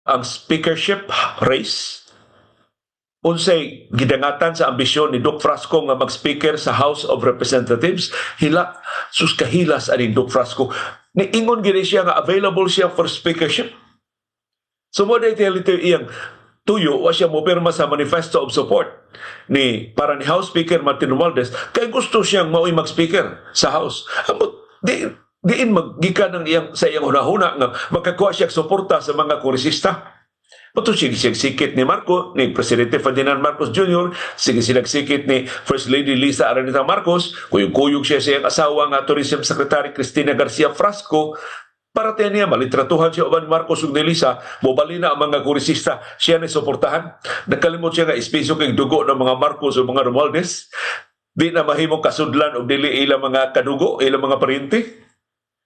Ang speakership race, unsay gidangatan sa ambisyon ni Duke Frasco nga mag-speaker sa House of Representatives? Hila, sus, kahilas aning Duke Frasco. Niingon gini siya nga available siya for speakership. So mo dahil ito iyang tuyo, wa siya mopirma sa manifesto of support ni para ni House Speaker Martin Romualdez kay gusto siyang mao'y mag-speaker sa House. Amot di diin maggikan ng iyang sa iyang hunahuna nga makakuha siya og suporta sa mga kongresista. Pato sige siya sikit ni Marcos, ni Presidente Ferdinand Marcos Jr., sige sila sikit ni First Lady Lisa Araneta Marcos, kuyog-kuyog siya sa iyang asawa nga Tourism Secretary Cristina Garcia Frasco, para tayo niya, malitratuhan siya uban Marcos ug ni Lisa, mobali na ang mga kongresista, siya ni suportahan. Nakalimot siya nga espeso kay dugo ng mga Marcos o mga Romualdez. Di na mahimong kasudlan og dili ilang mga kadugo, ilang mga paryente.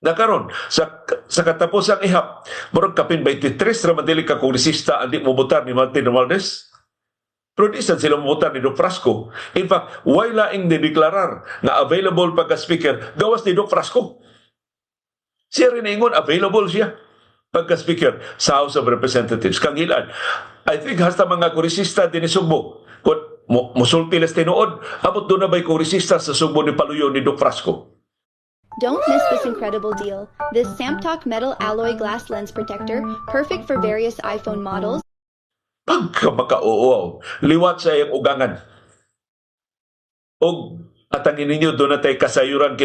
Nakaron sa katapusang ihap, murag kapin 23 ra man dili ka kongresista ang di mobotar ni Martin Romualdez. Pero di sad sila mobotar ni Duke Frasco. In fact, way laing dideklarar nga available pagka-speaker gawas ni Duke Frasco. Siya rin ingon available siya pagka-speaker sa House of Representatives. Kangilad, I think hasta mga kongresista din Sugbo, kung musulti las tinuod, amot duna ba'y kongresista sa Sugbo ni paluyo ni Duke Frasco? Don't miss this incredible deal. This Samtok metal alloy glass lens protector, perfect for various iPhone models, Pagka makauuaw, liwat sa iyang ugangan. Og atangin ninyo, duna tay kasayuran.